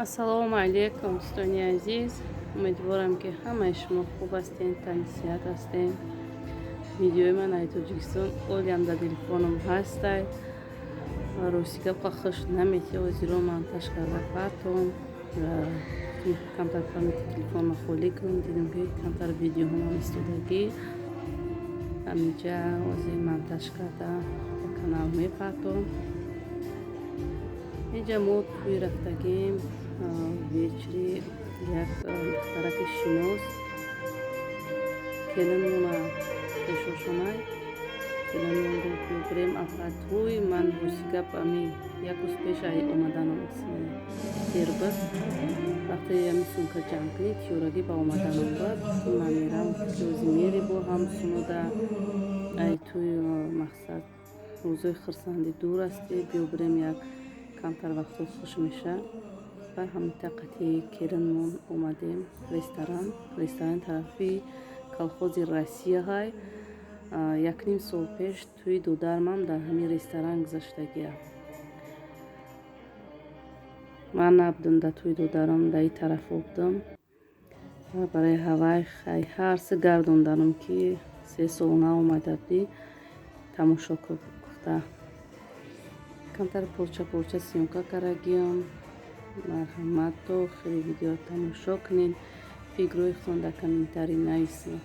Ассалому алайкум, дӯстони азиз. Умедворам, ки ҳамаи шумо хуб ҳастен, тани сиҳат ҳастен. Видеои ман ай Тоҷикистон олиам дар телефоном ҳастай. Рости гапа хуш наметиҳо, зеро монтаж карда партом. Камтар памяти телефонро холӣ кунам, дидам, ки камтар видеоҳомам истодагӣ. Ҳаминҷа ҳозир монтаж карда ба канал мепартом. Инҷа мо тӯй рафтагем, вечери як духтараки шинос, келинмона пешошонай. Келинмон гуфт, бирем апа тӯй. Ман рости гап ами як рӯз пеш ай омаданам дер буд. Вақте ами сумка ҷамъ кунӣ, тиёрагӣ ба омаданам буд. Ман мерам, ки мери бо ҳам сумода ай тӯй, мақсад рӯзои хурсандӣ дур ҳастӣ, биё бирем, як камтар вақтҳо хуш меша. Ва ҳамита қати келинмон омадем ресторан. Ресторани тарафи колхози Россия ҳай. Якним сол пеш тӯи додармам дар ҳамин ресторан гузаштагия. Ман набудам дар тӯи додарам, дар ин тарафо будам. Барои ҳавай хай ҳарсе гардонданам, ки 3 сол наомада будӣ, тамошо гуфта. Камтар порча порча съёмка карагиям. Марҳамат, то охири видео тамошо кунед, фикрҳои худтон дар комментарий нависед.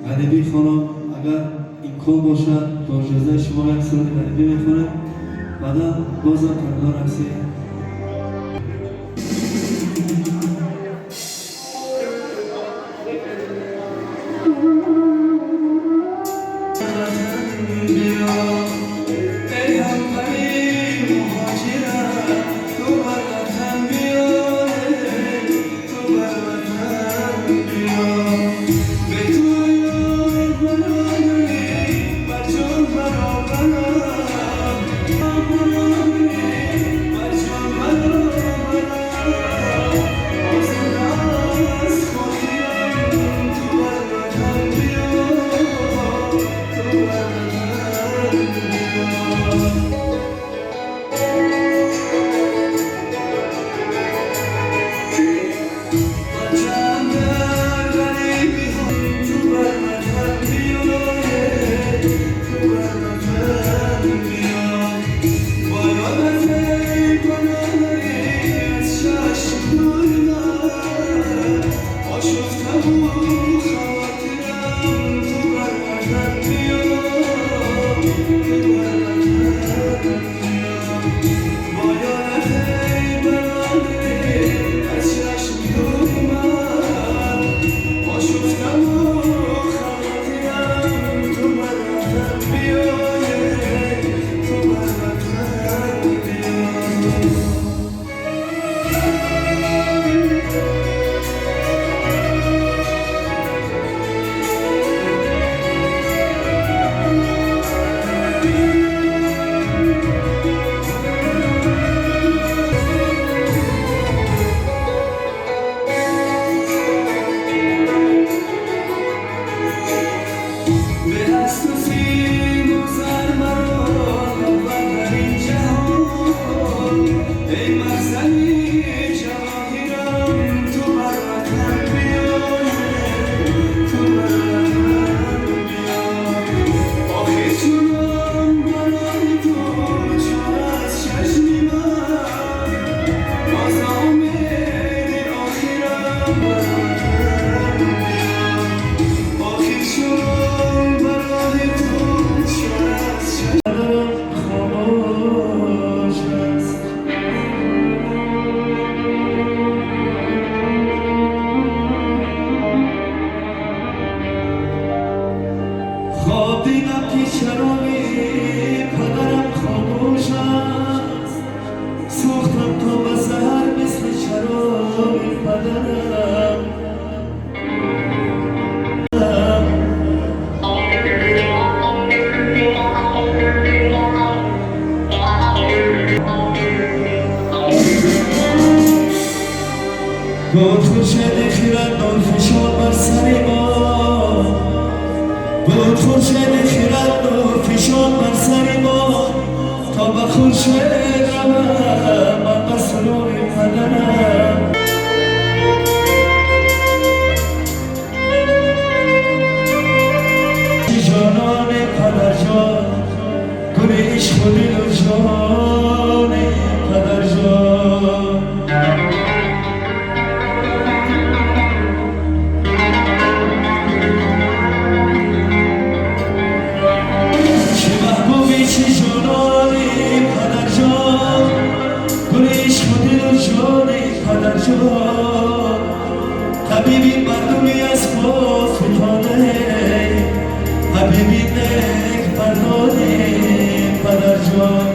Ғарибӣ хонам, агар имкон бошад, бо иҷозаи шумо як суруди ғарибӣ мехонем, баъдан бозам таронаҳо рақсӣ. Ишқи ҷонони падарҷон, гули ишқу дилу ҷони падарҷон, табиби мардуми аз по фитода, ҳабиби нек мардони падарҷон.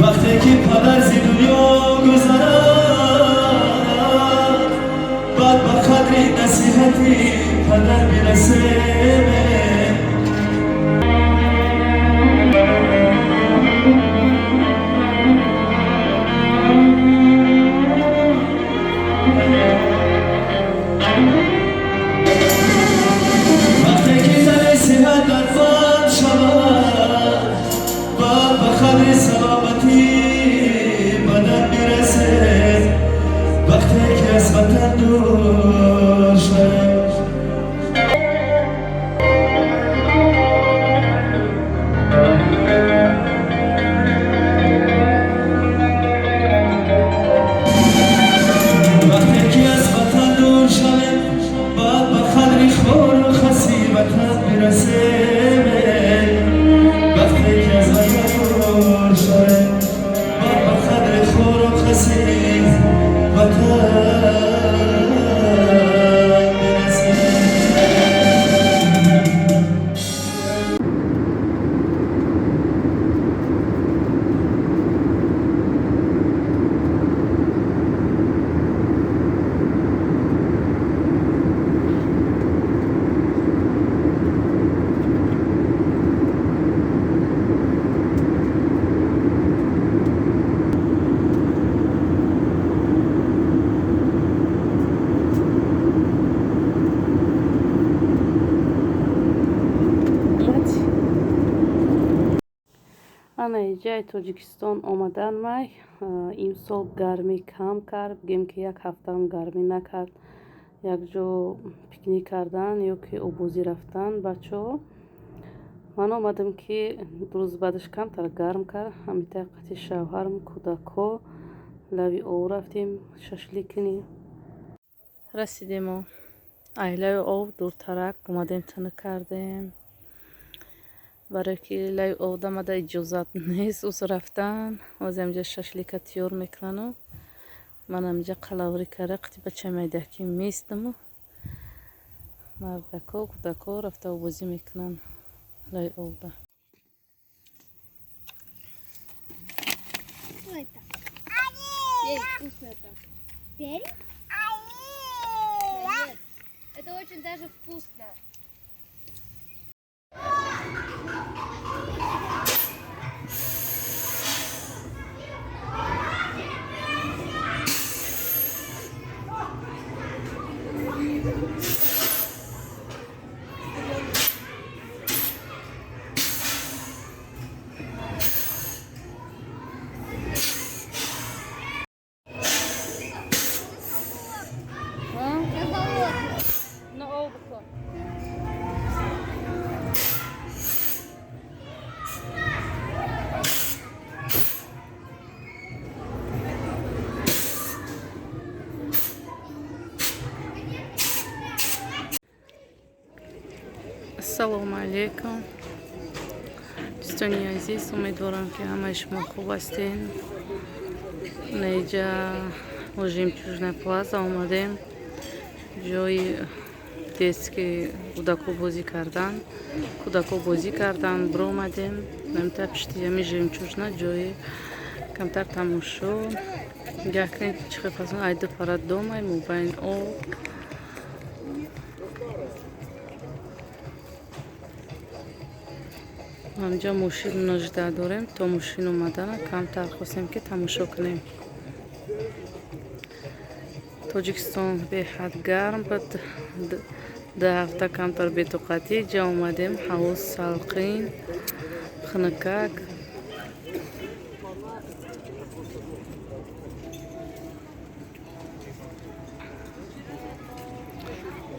Вақте ки падар зи дунё гузарад, баъд ба қадри насиҳати падар бирасем. Вақте ки тани сиҳат дар банд шавад, баъд ба қадри саломатӣ бадан бирасем. Вақте ки аз ватан дур шавем. Вақте ки аз ватан дур шавем, баъд ба қадри хору хаси ватан бирасем. Вақте ки аз ватан дур шавем, баъд ба қадри хору хаси ватан бирасем. Ана иҷаи Тоҷикистон омадан май имсол гармӣ кам кард, бигем ки як ҳафтаам гармӣ накард. Якҷо пикник кардан ё ки обозӣ рафтан бачаҳо. Ман омадам, ки 2 рӯз баъдаш камтар гарм кард. Ҳамита қати шавҳарам, кӯдакҳо лави ов рафтем шашлик кунем. Расидему ай лави ов дуртарак омадем, тинук кардем, барое ки лави ов дамада иҷозат нест уз рафтан. Ҳозир ҳаминҷа шашлика тиёр мекунану ман ҳаминҷа қалаврӣ карда қити бача майдаки местаму мардако, кӯдакҳо рафта обозӣ мекунанд лави овда. Что это? Ей, вкусно это. Перец? Да нет, это очень даже вкусно. Я голодный. На ов бихӯр. Ассалому алайкум, дӯстони азиз, умедворам, ки ҳамаи шумо хуб ҳастен. Наиҷа Жемчужная плаза омадем, ҷои детский, кӯдако бозӣ кардан. Кӯдако бозӣ кардан биромадем. Намита пишти ҳами Жемчужна ҷои камтар тамошо. Нигаҳ кунед, чӣ хел фасон айду пара домай мобайн об. Ҳамҷа мошин нажда дорем, то мошин омадана камтар хостем, ки тамошо кунем. Тоҷикистон беҳад гарм буд. 2 ҳафта камтар бетоқатӣ ҷа омадем. Ҳаво салқин, хунукак.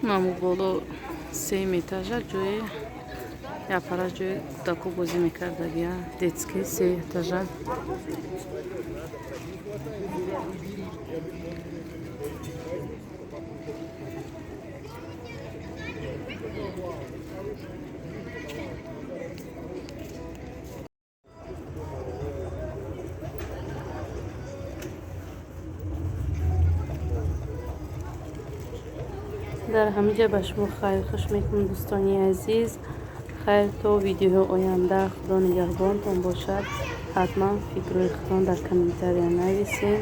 Наму боло сеюм этажа ҷои япара, ҷои кӯдако бозӣ мекардагия, детский, се этажа. Дар ҳаминҷа ба шумо хайр хуш мекунам, дӯстони азиз. Хайр, то видеоҳои оянда, Худо нигаҳбонтон бошад. Ҳатман фикрҳои худтон дар комментария нависед.